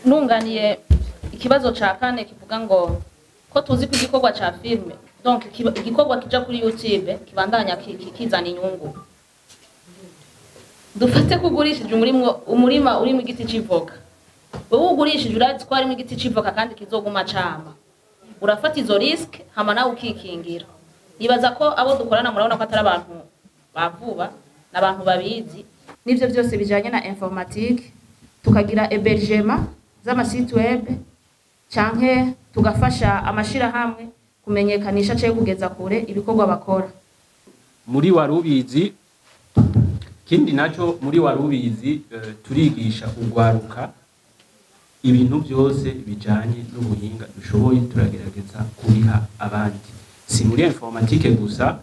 Nunganiye ikibazo ca kane kivuga ngo ko tuzi ko igikorwa ca filme, donc igikorwa kija kuri YouTube kibandanya kizana inyungu. Dufate kugurishije umurima urimo igiti c'ivoka, wewe ugurishije urazi ko harimo igiti c'ivoka kandi kizoguma cama, urafata izo risk hama nawe ukikingira. Nibaza ko abo dukorana murabona ko atari abantu bavuba n'abantu babizi n'ivyo byose bijanye na informatique, tukagira hébergement z'ama site web canke tugafasha amashirahamwe kumenyekanisha canke kugeza kure ibikorwa bakora. Muri Warubizi, kindi naco muri Warubizi, turigisha ugwaruka ibintu byose bijanye n'ubuhinga dushoboye, turagerageza kubiha abandi, si muri informatique gusa,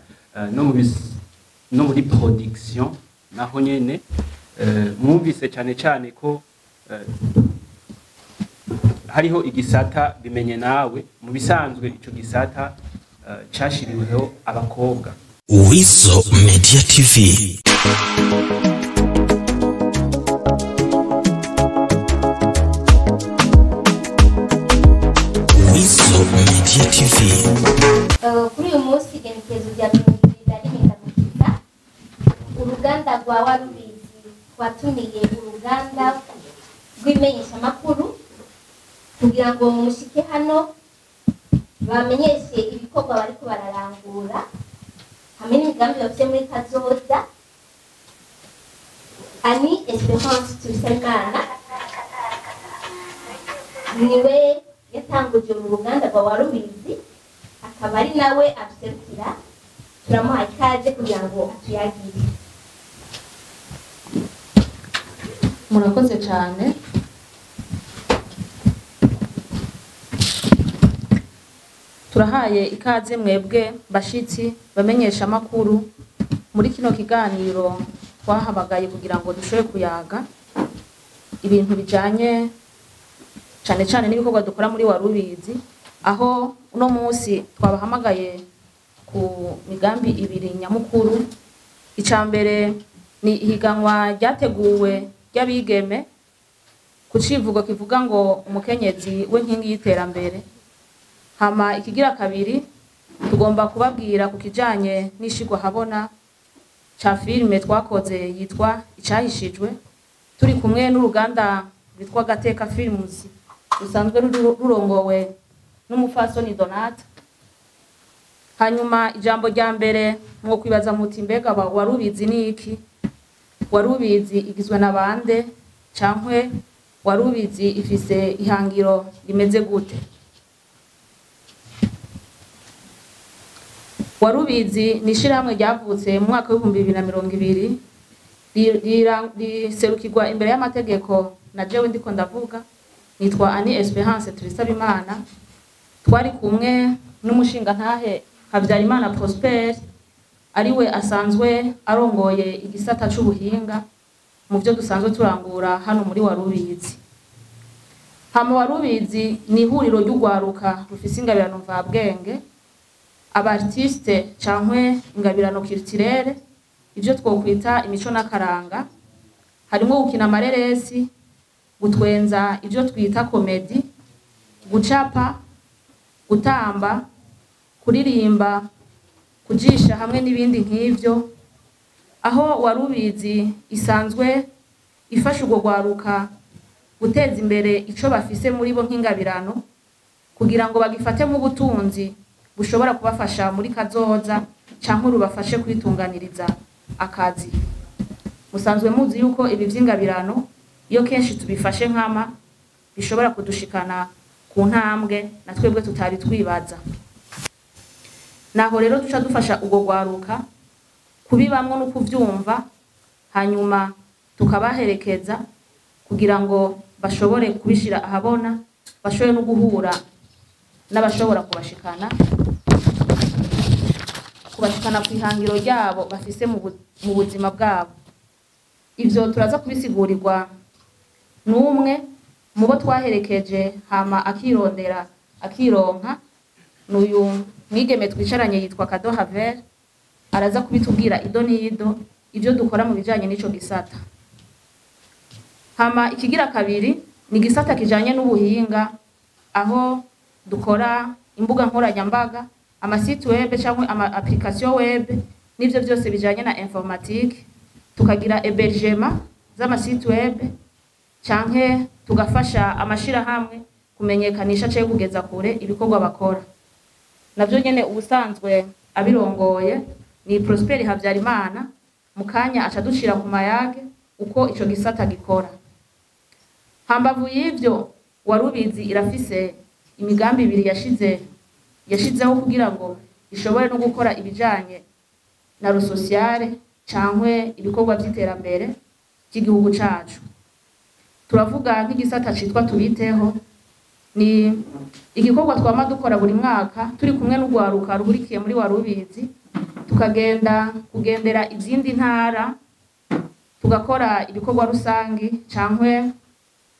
no muri production naho nyene. Mwumvise cyane cyane ko hariho igisata Bimenye Nawe. Mu bisanzwe ico gisata cashiriweho abakobwa. Weasel Media TV. Weasel Media TV. Kuri uyu munsi igenekerezo rya 21 Ndamukiza, uruganda rwa Warubizi rwatumiye uruganda rw'imenyeshamakuru kugira ngo mushike hano bamenyeshe ibikorwa bariko bararangura hamwe n'imigambi bafite muri kazoza. Ani Esperance Tuyisabimana niwe yatanguje uru ruganda rwa Warubizi, akaba ari nawe aduserukira. Turamuha ikaze kugira ngo atuyagire. Murakoze cyane. Turahaye ikaze mwebwe bashitsi bamenyesha amakuru muri kino kiganiro twahamagaye kugira ngo dushobore kuyaga ibintu bijanye cyane cyane n'ibikorwa dukora muri Warubizi, aho uno munsi twabahamagaye ku migambi ibiri nyamukuru. Ica mbere ni ihiganwa ryateguwe ry'abigeme ku civugo kivuga ngo umukenyezi w'inkingi y'iterambere. Hama ikigira kabiri tugomba kubabwira ku kijanye n'ishigwa habona ca filime twakoze yitwa Icahishijwe, turi kumwe n'uruganda rwitwa Gateka Films rusanzwe rurongowe n'umupfasoni Donata. Hanyuma ijambo rya mbere mwo kwibaza muti mbega Warubizi ni iki? Warubizi igizwe na bande? Cankwe Warubizi ifise ihangiro rimeze gute? Warubizi ni ishirahamwe ryavutse mu mwaka w'ibihumbi bibiri na mirongo ibiri, riserukirwa imbere y'amategeko na jewe ndiko ndavuga, nitwa Ani Esperance Tuyisabimana. Twari kumwe n'umushingantahe Habyarimana Prosper, ariwe asanzwe arongoye igisata c'ubuhinga mu byo dusanzwe turangura hano muri Warubizi. Hama Warubizi ni ihuriro ry'ugwaruka rufise ingabirano mvabwenge, abartiste cankwe ingabirano culturelle, ivyo twokwita imico n'akaranga, harimo gukina amareresi, gutwenza ivyo twita komedi, gucapa, gutamba, kuririmba, kujisha hamwe n'ibindi nk'ivyo. Aho Warubizi isanzwe ifasha urwo rwaruka guteza imbere ico bafise muri bo nk'ingabirano, kugira ngo bagifate nk'ubutunzi bushobora kubafasha muri kazoza canke rubafashe kwitunganiriza akazi. Musanzwe muzi yuko ibi vy'ingabirano iyo kenshi tubifashe nkama bishobora kudushikana ku ntambwe na twebwe tutari twibaza. Naho rero duca dufasha urwo rwaruka kubibamwo no kuvyumva, hanyuma tukabaherekeza kugira ngo bashobore kubishira ahabona, bashobore no guhura n'abashobora kubashikana ku ihangiro ryabo bafise mu buzima bwabo. Ivyo turaza kubisigurirwa n'umwe mu bo twaherekeje hama akirondera akironka, n'uyu mwigeme twicaranye yitwa Kado Haver, araza kubitubwira ido n'ido ivyo dukora mu bijanye n'ico gisata. Hama ikigira kabiri Ni igisata kijanye n'ubuhinga, aho dukora imbuga nkoranyambaga, amasite web cyangwa ama application web, n'ivyo byose bijanye na informatique. Tukagira hébergement z'amasite web canke tugafasha amashirahamwe kumenyekanisha canke kugeza kure ibikorwa bakora. Navyo nyene ubusanzwe abirongoye ni Prosper Habyarimana. Mu kanya aca dushira ku mayage uko ico gisata gikora. Hambavu y'ivyo, Warubizi irafise imigambi ibiri yashizeho kugira ngo ishobore no gukora ibijanye na le social cankwe ibikorwa vy'iterambere ry'igihugu cacu. Turavuga nk'igisata citwa Tubiteho. Ni igikorwa twama dukora buri mwaka turi kumwe n'urwaruka ruhurikiye muri Warubizi, tukagenda kugendera izindi ntara, tugakora ibikorwa rusangi cankwe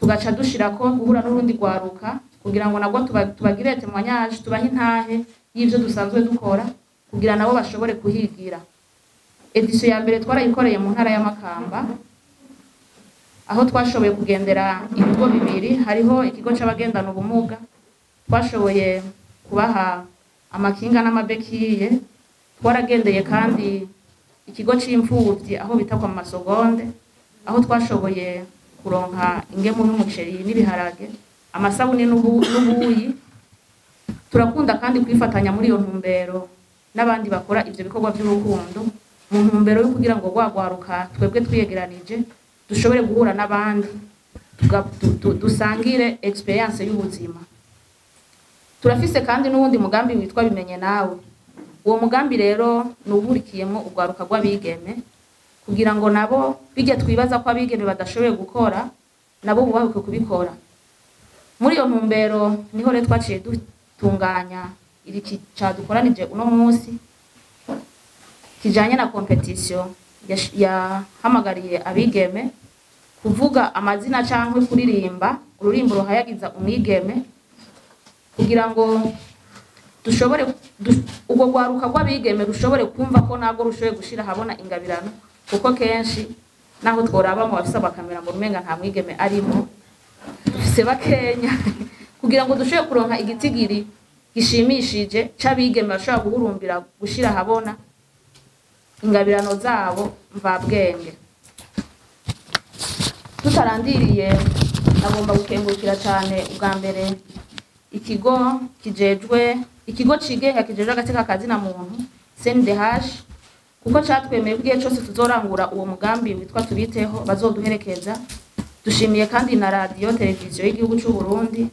tugaca dushirako guhura n'urundi rwaruka kugira ngo nabwo tubagire témoignage, tubahe intahe y'ivyo dusanzwe dukora kugira nabo bashobore kuhigira. Édition ya mbere twarayikoreye mu ntara ya Makamba, aho twashoboye kugendera ibigo bibiri. Hariho ikigo c'abagendana ubumuga, twashoboye kubaha amakinga n'amabéquilles. Twaragendeye kandi ikigo c'imfuvyi aho bita kwa Masogonde, aho twashoboye kuronka ingemu y'umuceri n'ibiharage, amasabuni n'ubuyi. Turakunda kandi kwifatanya muri iyo ntumbero n'abandi bakora ivyo bikorwa by'urukundo, mu ntumbero yo kugira ngo rwagwaruka twebwe twiyegeranije dushobore guhura n'abandi, dusangire expérience y'ubuzima. Turafise kandi n'uwundi mugambi witwa Bimenye Nawe. Uwo mugambi rero ni uwuhurikiyemwo urwaruka rw'abigeme, kugira ngo nabo bijya twibaza ko abigeme badashoboye gukora, nabo bubahuke kubikora. Muri iyo ntumbero niho rero twaciye dutunganya iri cadukoranije uno munsi, kijanye na compétition yahamagariye abigeme kuvuga amazina canke kuririmba ururimbo ruhayagiza umwigeme, kugira ngo dushobore urwo rwaruka rw'abigeme rushobore kumva ko nabwo rushoboye gushira ahabona ingabirano, kuko kenshi naho tworaba mu bafise amakamera ngo umenga nta mwigeme arimo, dufise bakenya. Kugira ngo dushobore kuronka igitigiri gishimishije c'abigeme bashobora guhurumbira gushira ahabona ingabirano zabo mvabwenge. Tutarandiriye, nagomba gukengurukira cyane ubwa mbere ikigo kijejwe, ikigo cigenga kijejwe agateka kazina muntu, CNDH, kuko catwemeye ko igihe cose tuzorangura uwo mugambi witwa Tubiteho bazoduherekeza. Dushimiye kandi na radiyo televiziyo y'igihugu c'u Burundi,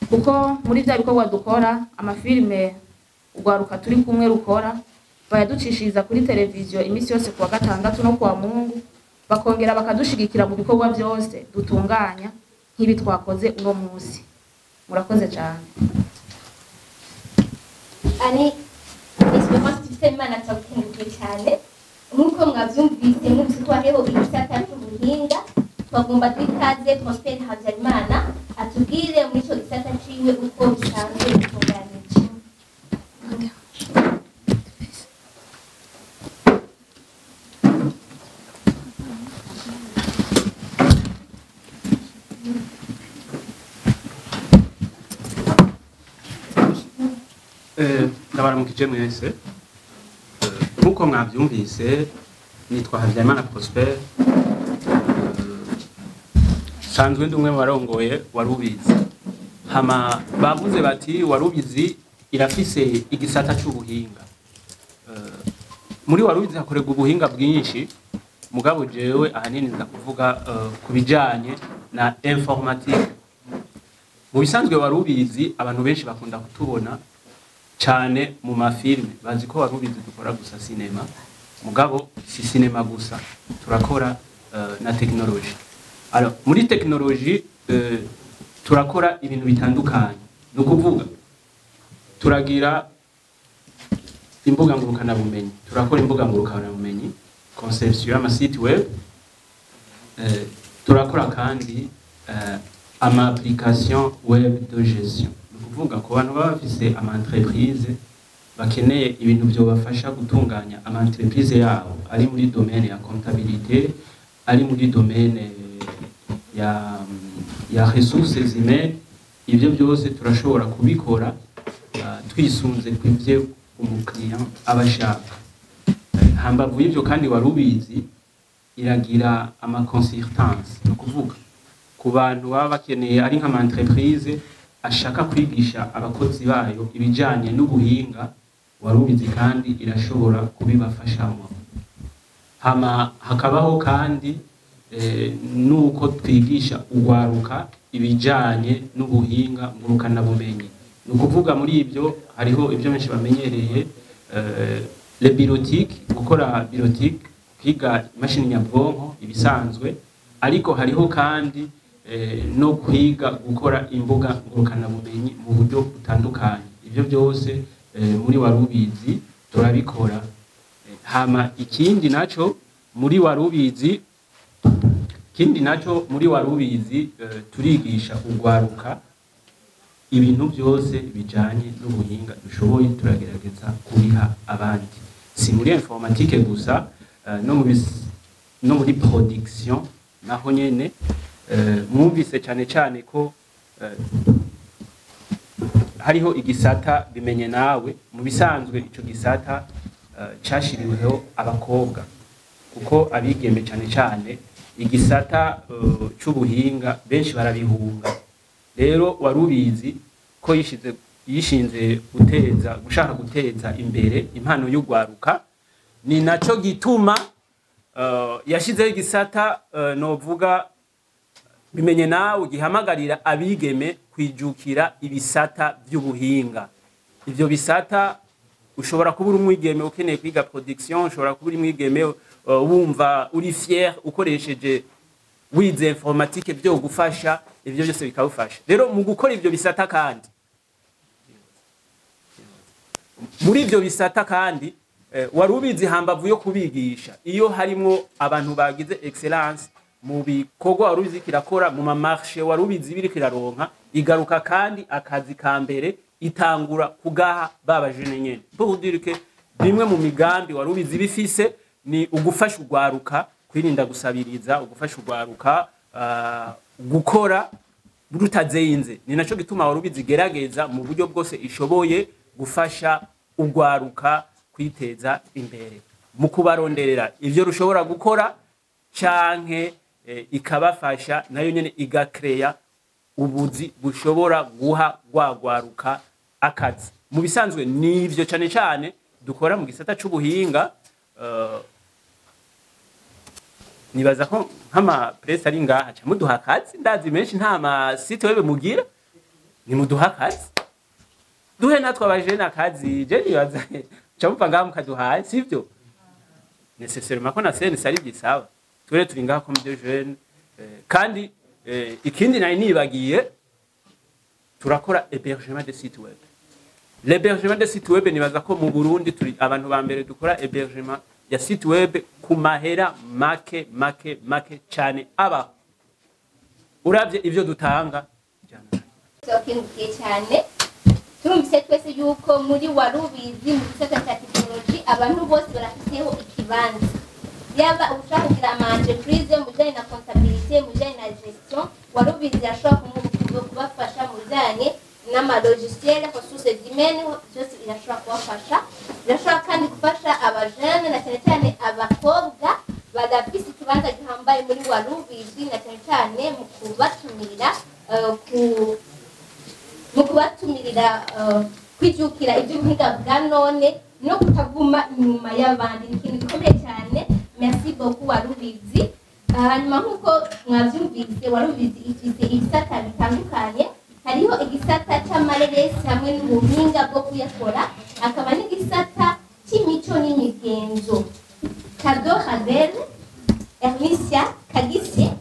kuko muri vya bikorwa dukora, amafilime urwaruka turi kumwe rukora, bayaducishiriza kuri televiziyo iminsi yose kuwa gatandatu no kuwa Mungu, bakongera bakadushigikira mu bikorwa byose dutunganya nk'ibi twakoze uno munsi. Murakoze cyane. Ani Espérance Tufite-Imana, turagukengurukiye cyane. Nk'uko mwabyumvise, mwumvise ko hariho igisata cy'ubuhinga. Twagomba twikaze Prosper Habyarimana atubwire muri icyo gisata ciwe uko bisanzwe bitunganije. Ndabaramukije mwese. Nk'uko mwabyumvise, nitwa Habyarimana Prosper. Sanzwe ndi umwe mu barongoye Warubizi. Hama bavuze bati Warubizi irafise igisata c'ubuhinga. Muri Warubizi hakorerwa ubuhinga bwinshi, mugabo jewe ahanini nza kuvuga ku bijanye na informatique. Mu bisanzwe Warubizi abantu benshi bakunda kutubona cyane mu mafilme, bazi ko Warubizi dukora gusa cinéma, mugabo si cinéma gusa, turakora na technologie. Alors muri technologie turakora ibintu bitandukanye, ni ukuvuga turagira imbuga ngurukanabumenyi, turakora imbuga ngurukanabumenyi, conception y'ama site web, turakora kandi ama application web de gestion, ni ukuvuga ku bantu baba bafise ama entreprise bakeneye ibintu byobafasha gutunganya ama entreprise yabo, ari muri domaine ya comptabilité, ari muri domaine ya ya ressources humaines. Ibyo byose turashobora kubikora twisunze ku ivyo umukiriya aba ashaka. Hambavu y'ivyo kandi, Warubizi iragira ama consultance, ni ukuvuga ku bantu baba bakeneye, ari nk'ama entreprise ashaka kwigisha abakozi bayo ibijanye n'ubuhinga, Warubizi kandi irashobora kubibafashamo. Hama hakabaho kandi nuko twigisha urwaruka ibijanye n'ubuhinga ngurukanabumenyi. Ni ukuvuga muri ibyo hariho ibyo benshi bamenyereye, le bureautique, gukora bureautique, kwiga imashini nyabwonko ibisanzwe, ariko hariho kandi no kwiga gukora imbuga ngurukanabumenyi mu buryo butandukanye. Ibyo byose muri Warubizi turabikora. Hama ikindi naco muri Warubizi, turigisha urwaruka ibintu byose bijanye n'ubuhinga dushoboye, turagerageza kubiha abandi. Si muri informatique gusa, no muri production naho nyene. Mwumvise cyane cyane ko hariho igisata Bimenye Nawe. Mu bisanzwe ico gisata cashiriweho abakobwa, kuko abigeme cyane cyane igisata c'ubuhinga benshi barabihunga. Rero Warubizi ko yishize yishinze guteza, gushaka guteza imbere impano y'ugwaruka, ni naco gituma yashizeho igisata novuga Bimenye Nawe, gihamagarira abigeme kwijukira ibisata by'ubuhinga. Ivyo bisata, ushobora kuba uri umwigeme ukeneye kwiga production, ushobora kuba uri umwigeme wumva uri fier ukoresheje wize informatique byo gufasha, ivyo byose bikagufasha. Rero mu gukora ivyo bisata kandi, muri ivyo bisata kandi, Warubizi hambavu yo kubigisha, iyo harimwo abantu bagize excellence mu bikorwa Warubizi kirakora, mu ma marché Warubizi biri kiraronka, igaruka kandi akazi ka mbere itangura kugaha baba jeunes nyene. Pour dire que bimwe mu migambi Warubizi bifise ni ugufasha ugwaruka kwirinda gusabiriza, ugufasha ugwaruka gukora rutazeyinze. Ni naco gituma Warubizi igerageza mu buryo bwose ishoboye gufasha ugwaruka kwiteza imbere mu kubaronderera ivyo rushobora gukora, canke ikabafasha nayo nyene igakreya ubuzi bushobora guha gwagwaruka akazi. Mu bisanzwe nivyo cane cane dukora mu gisata c'ubuhinga. Nibaza ko nk'ama presse ari ngaha ca muduha akazi. Ndazi menshi nta ma site web mugira, ni muduha akazi, duhe natwe abajene akazi. Je nibaza ca muva ngaha mukaduhaye, sivyo nécessairement ko na CNC ari byisaba. Twere turi ngaha comme des jeunes. Kandi ikindi nari nibagiye, turakora hébergement de site web. L'hébergement de site web, nibaza ko mu Burundi turi abantu ba mbere dukora hébergement ya site web ku mahera make make make cyane. Aba uravye ivyo dutanga. Turakengurukiye cyane. Turumvise twese yuko muri Warubizi, mu gisata cya tekinoloji, abantu bose barafiseho ikibanza, yaba ushaka kugira ama entreprise mu bijyanye na comptabilité, mu bijyanye na gestion, Warubizi irashobora kubafasha mu bijyanye n'ama logiciel, ressources humaines, byose irashobora kubafasha. Irashobora kandi gufasha abajene, na cyane cyane abakobwa badafise ikibanza gihambaye muri Warubizi, na cyane cyane mu kubatumira kwijukira iby'ubuhinga bwa none no kutaguma inyuma y'abandi. Ni ikintu gikomeye cyane. Merci beaucoup, Warubizi. Hanyuma nk'uko mwabyumvise, Warubizi ifise ibisata bitandukanye. Hariho igisata c'amareresi hamwe n'ubuhinga bwo kuyakora, hakaba n'igisata c'imico n'imigenzo. Kado Habel Ermisia Kagise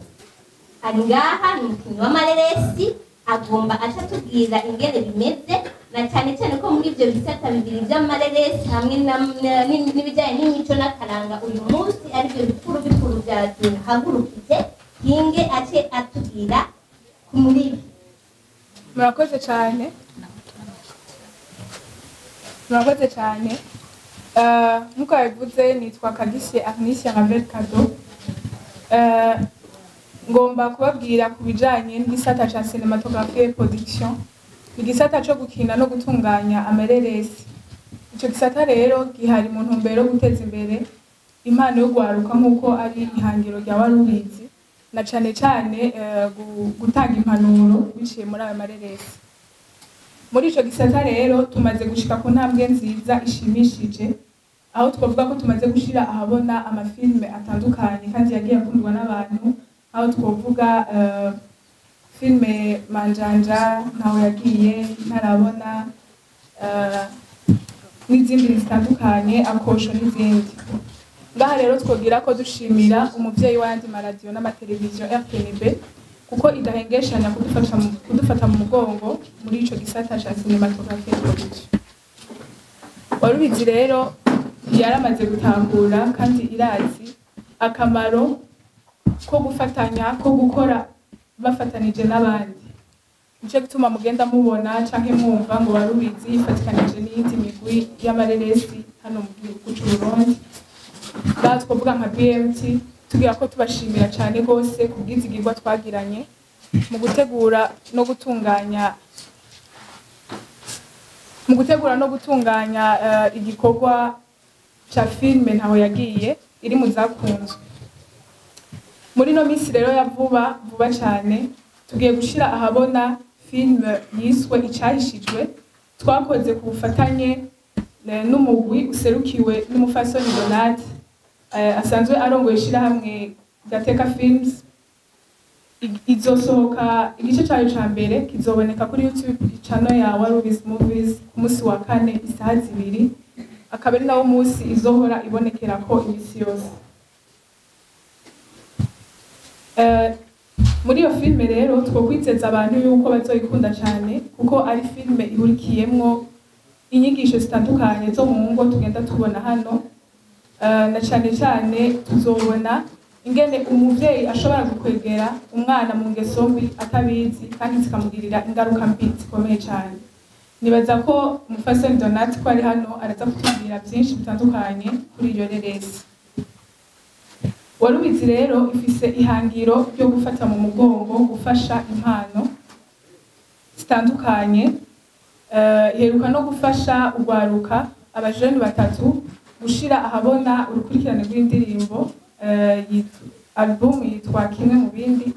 ari ngaha, ni umukinnyi w'amareresi, agomba aca atubwira ingene bimeze, na cyane cyane ko muri ibyo bisata bibiri by'amareresi hamwe n'ibijyanye n'imico n'akaranga uyu munsi aribyo bikuru bikuru byaduhagurukije. Hinge ace atubwira ku muri ibi. Murakoze cyane, murakoze cyane. Nk'uko yabivuze, nitwa Kadishe Arnisia Ravel Kado. Ngomba kubabwira ku bijanye n'igisata ca cinématographie et production, igisata co gukina no gutunganya amareresi. Ico gisata rero gihari mu ntumbero yo guteza imbere impano yo gwaruka, nk'uko ari ihangiro rya Warubizi, na cane cane gutanga impanuro biciye muri ayo mareresi. Muri ico gisata rero tumaze gushika ku ntambwe nziza ishimishije, aho twavuga ko tumaze gushira ahabona amafilme atandukanye kandi yagiye akundwa n'abantu, aho twavuga filme Manjanja, Ntawe Yagiye, Ntarabona, n'izindi zitandukanye, Akosho n'izindi. Ngaha rero twogira ko dushimira umuvyeyi w'ayandi maradiyo n'amateleviziyo RTNB, kuko idahengeshanya kudufata mu mugongo muri ico gisata ca cinématographie et production. Warubizi rero yaramaze gutahura kandi irazi akamaro ko gufatanya, ko gukora bafatanije n'abandi. Nico gituma mugenda mubona canke mwumva ngo Warubizi yifatikanije n'iyindi migwi y'amareresi hano mu gihugu c'u Burundi. Ngaha twovuga nka BMT, tugira ko tubashimira cane gose ku bwizigirwa twagiranye mu gutegura no gutunganya igikorwa ca filme Ntaho Yagiye, iri mu zakunzwe muri no minsi. Rero ya vuba vuba cane tugiye gushira ahabona filme yiswe Icahishijwe, twakoze ku bufatanye n'umugwi userukiwe n'umufasoni Donate, asanzwe arongoye ishirahamwe Gateka Films. Izosohoka, igice cayo ca mbere kizoboneka kuri YouTube channel ya Warubizi Movies ku munsi wa kane isaha 2, akaba ari nawo munsi izohora ibonekerako imisi yose. Muri iyo filme rero twokwizeza abantu yuko bazoyikunda cane, kuko ari filme ihurikiyemwo inyigisho zitandukanye zo mu ngo tugenda tubona hano. Na cane cane tuzobona ingene umuvyeyi ashobora gukwegera umwana mu ngeso mbi atabizi, kandi zikamugirira ingaruka mbi zikomeye cane. Nibaza ko umufasoni Donat ko ari hano araza kutubwira byinshi bitandukanye kuri iyo reresi. Warubizi rero ifise ihangiro ryo gufata mu mugongo, gufasha impano zitandukanye. Iheruka no gufasha urwaruka, abajene batatu, gushira ahabona urukurikirane rw'indirimbo, album yitwa Kimwe mu Bindi.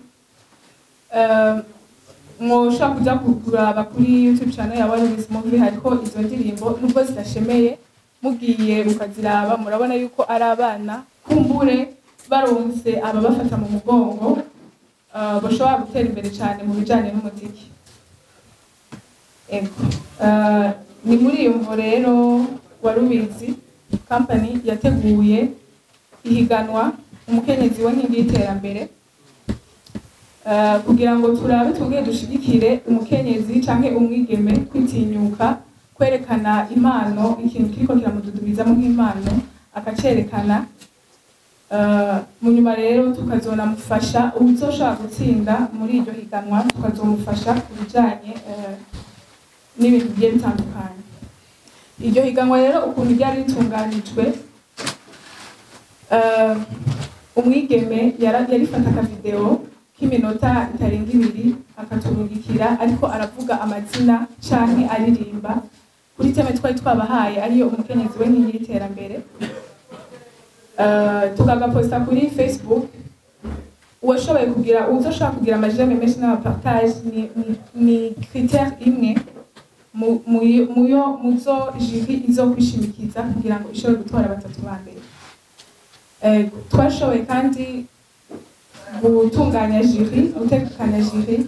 Mwoshobora kuja kuraba kuri YouTube channel ya Warubizi Movie, hariko izo ndirimbo. Nubwo zidashemeye, mugiye mukaziraba murabona yuko ari abana kumbure baronse ababafata mu mugongo, bashobora gutera imbere cyane mu bijanye n'umuziki. Ego. Ni muri iyo mvo rero Warubizi Company yateguye ihiganwa Umukenyezi we Nkingi y'Iterambere, kugira ngo turabe twongere dushigikire umukenyezi canke umwigeme kwitinyuka kwerekana impano, ikintu kiriko kiramududubizamo nk'impano akacerekana. Mu nyuma rero tukazonamufasha, uwuzoshobora gutsinda muri iryo higanwa tukazomufasha ku bijanye n'ibintu bigiye bitandukanye. Iryo higanwa rero ukuntu ryari ritunganijwe, umwigeme yarifata akavideo k'iminota itarenga 2, akaturungikira ariko aravuga amazina canke aririmba kuri thème twari twabahaye, ariyo Umukenyezi we Nkingi y'Iterambere, tukagaposta kuri Facebook. Uwashoboye kugira, uwuzoshobora kugira ama j'aime menshi n'amapartage ni critère imwe muyo muzo jury izokwishimikiza kugira ngo ishobore gutora batatu ba mbere. Twashoboye kandi gutunganya jury, gutekanya jury.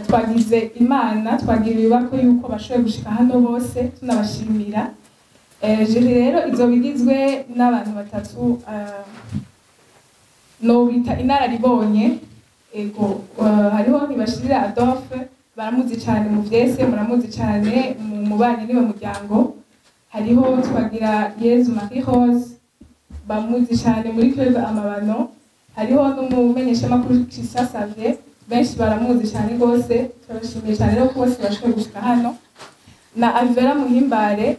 Twagize imana, twagira ibibako yuko bashoboye gushika hano bose, tunabashimira. Jury rero izoba igizwe n'abantu batatu, no bita inararibonye. Ego, hariho Ntibashirira Adolphe, baramuzi cyane mu vyese, muramuzi cyane mu mubanyi niwe muryango. Hariho twagira Yezu Marie Rose, bamuzi cyane muri club Amabano. Hariho n'umumenyeshamakuru Christian Xavier, benshi baramuzi cyane rwose. Turabashimiye cyane rero ko bose bashoboye gushika hano, na Alvera Muhimbare,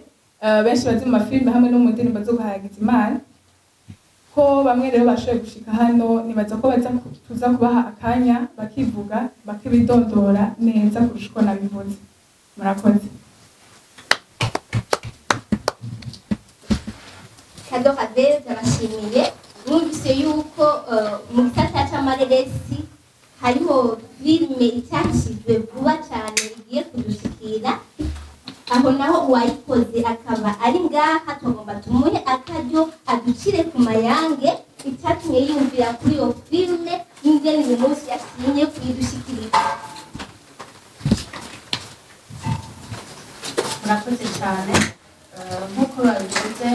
benshi bazi mu mafilme hamwe no mu ndirimbo zo guhayagiza Imana. Ko bamwe rero bashoboye gushika hano, nibaza ko baza tuza kubaha akanya bakivuga, bakibidondora neza kurusha uko nabivuze. Murakoze. Kado Ravel, ndabashimiye. Mwumvise yuko mu gisata c'amareresi hariho filime itangishijwe vuba cyane igiye kudushikira, aho naho uwayikoze akaba ari ngaha. Tugomba tumuhe akaryo aducire ku mayange icyatumye yiyumvira kuri iyo filime n'ingene uyu munsi yasinye kuyidushikiriza. Murakoze cyane. Nk'uko babivuze,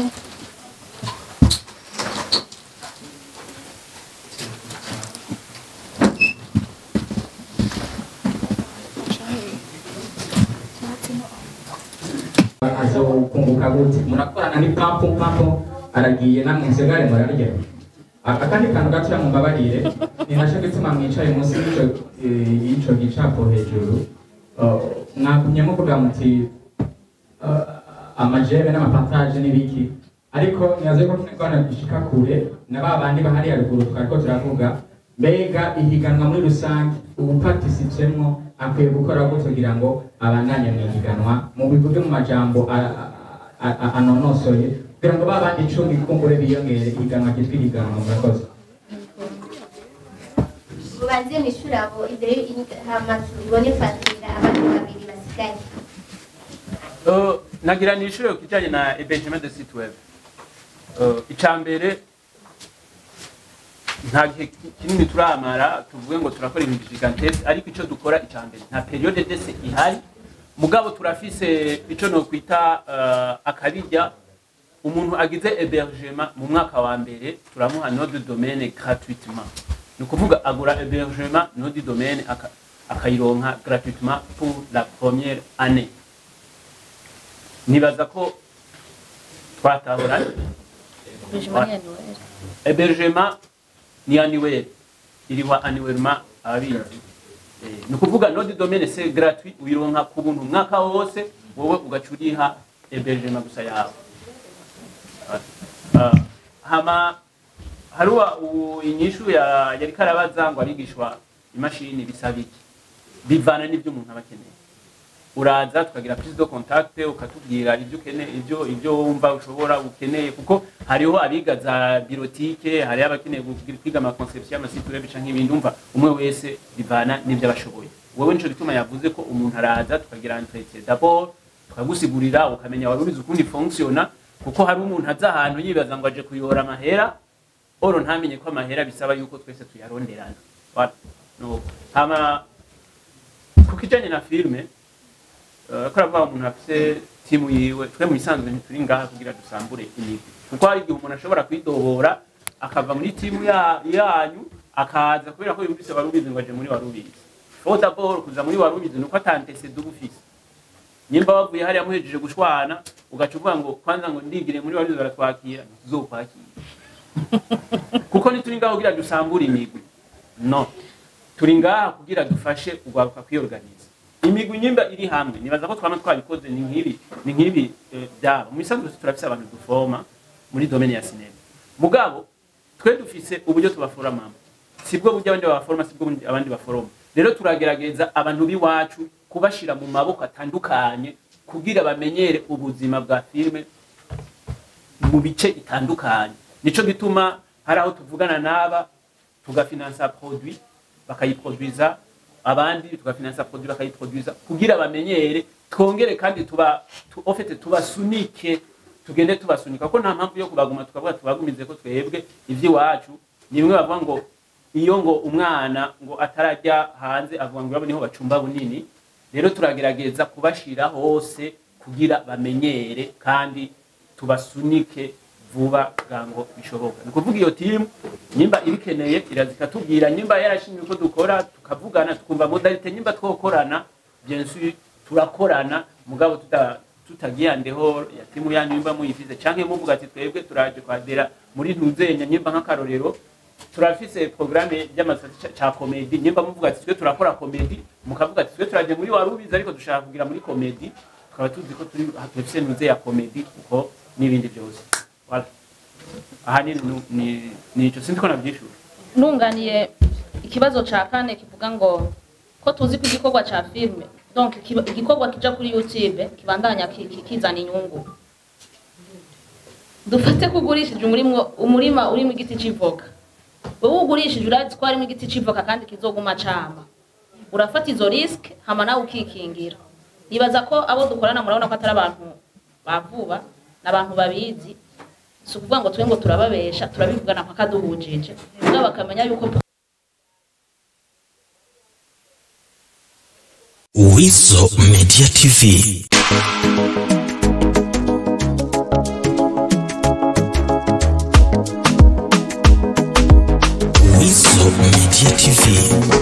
Azokunguka gute? Murakorana ni pampo pampo aragiye, namwe musigare murarya. Akandi kantu gatoya, mumbabarire, ni naco gituma mwicaye munsi y'ico gicapo hejuru. Mwagumye muvuga muti ama j'aime n'ama partage n'ibiki, ariko nibaze ko kino kiganiro gishika kure na ba bandi bahari haruguru twariko turavuga. Mbega ihiganwa muri rusange, uwuparticipemwo akwiye gukora gute kugira ngo abandanye mu ihiganwa? Mubivuge mu majambo anonosoye kugira ngo ba bandi 10 kumbure biyongere, ihiganwa ryitwa ihiganwa. Murakoze. Mubanze mwishuri abo imbere, hama tubone kwakira abandi babiri basigaye. Nagira nishure ku kijanye na hébergement de site web. Ica mbere, nta gihe kinini turamara tuvuge ngo turakora ibintu gigantesque, ariko ico dukora ica mbere, nta période d'essai ihari, mugabo turafise ico no kwita akabirya. Umuntu agize hébergement mu mwaka wa mbere, turamuha nom de domaine gratuitement. Ni ukuvuga agura hébergement nom de domaine akayironka gratuitement pour la première année. Nibaza ko twatahura. Hébergement ni annuel, iriwa annuellement, ababizi. Ni ukuvuga nom de domaine c'est gratuit, uyironka ku buntu umwaka wose, wowe ugaca uriha hébergement gusa yawe. Hama haruwa inyishu ya yari karabaza ngo arigishwa imashini bisaba iki? Bivana n'ibyo umuntu aba akeneye. Uraza tukagira prise de contact, ukatubwira ibyo ukeneye, ibyo wumva ushobora ukeneye, kuko hariho abiga za bureautique, hariho abakeneye kwiga ama conception y'ama site web canke ibindi. Umva, umwe wese bivana n'ibyo abashoboye. Wewe nico gituma yavuze ko umuntu araza tukagira entretien d'abord, tukagusigurira, ukamenya wari urizi ukundi fonctionna, kuko hari umuntu aza ahantu yibaza ngo aje kuyora amahera, oro ntamenye ko amahera bisaba yuko twese tuyaronderana. Voilà. No. Hama ku kijanye na filme, ko aravuga umuntu afise timu yiwe, twe mu bisanzwe ntituri ngaha kugira dusambure imigwi, kuko hari igihe umuntu ashobora kwidobora akava muri timu yanyu akaza kubera ko yumvise Warubizi ngo aje muri Warubizi. Faut d'abord kuza muri Warubizi nuko ata antécédent uba ufise. Nimba wavuye hariya muhejeje gushwana, ugaca uvuga ngo kwanza ngo ndigire muri Warubizi baratwakira, ntituzokwakira, kuko ntituri ngaho kugira dusambure imigwi. No, turi ngaha kugira dufashe urwaruka kwiyorganiza. Imigwi nyimba iri hamwe, nibaza ko twama twabikoze, ni nk'ibi byaba mu bisanzwe. Turafise abantu duforma muri domaine ya cinéma, mugabo twe dufise uburyo tubaforomamo, sibwo buryo abandi babaforoma, sibwo abandi baforoma. Rero turagerageza abantu b'iwacu kubashira mu maboko atandukanye kugira bamenyere ubuzima bwa filme mu bice itandukanye. Nico gituma hari aho tuvugana n'aba tugafinansa produit bakayiproduiza, abandi tugafinansa produit bakayiproduiza, kugira bamenyere. Twongere kandi tuba en fait tubasunike, tugende tubasunika, kuko nta mpamvu yo kubaguma tukavuga tubagumize ko twebwe ivy'iwacu. Ni bimwe bavuga ngo iyo ngo umwana ngo atarajya hanze avuga ngo iwabo niho bacumba bunini. Rero turagerageza kubashira hose kugira bamenyere kandi tubasunike vuba bwango bishoboka. Ni ukuvuga iyo team nyimba ibikeneye iraza ikatubwira, nyimba yarashimye uko dukora, tukavugana, tukumva modalité nyimba twokorana. Bien sûr turakorana, mugabo tutagiye en dehors ya timu yanyu nyimba muyifise, canke muvuga ati twebwe turaje kwadera muri ntuzenya. Nyimba nk'akarorero turafise programme y'amasati ca comédie, nyimba muvuga ati twe turakora comédie, mukavuga ati twe turaje muri Warubizi ariko dushaka kugira muri comédie, tukaba tuzi ko turi turafise ntuze ya comédie uko n'ibindi byose. Voilà. Ahanini ni ico, sinzi ko navyishura. Nunganiye ikibazo ca kane kivuga ngo ko tuzi ko igikorwa ca filme, donc igikorwa kija kuri YouTube kibandanya kizana inyungu. Dufate ko ugurishije umurima urimo igiti c'ivoka, wewe ugurishije urazi ko harimo igiti c'ivoka kandi kizoguma cama, urafata izo risque hama nawe ukikingira. Nibaza ko abo dukorana murabona ko atari abantu bavuba, n'abantu babizi. Si ukuvuga ngo twe ngo turababesha, turabivugana mpaka duhujije, mugabo bakamenya yuko Weasel Media TV. Weasel Media TV.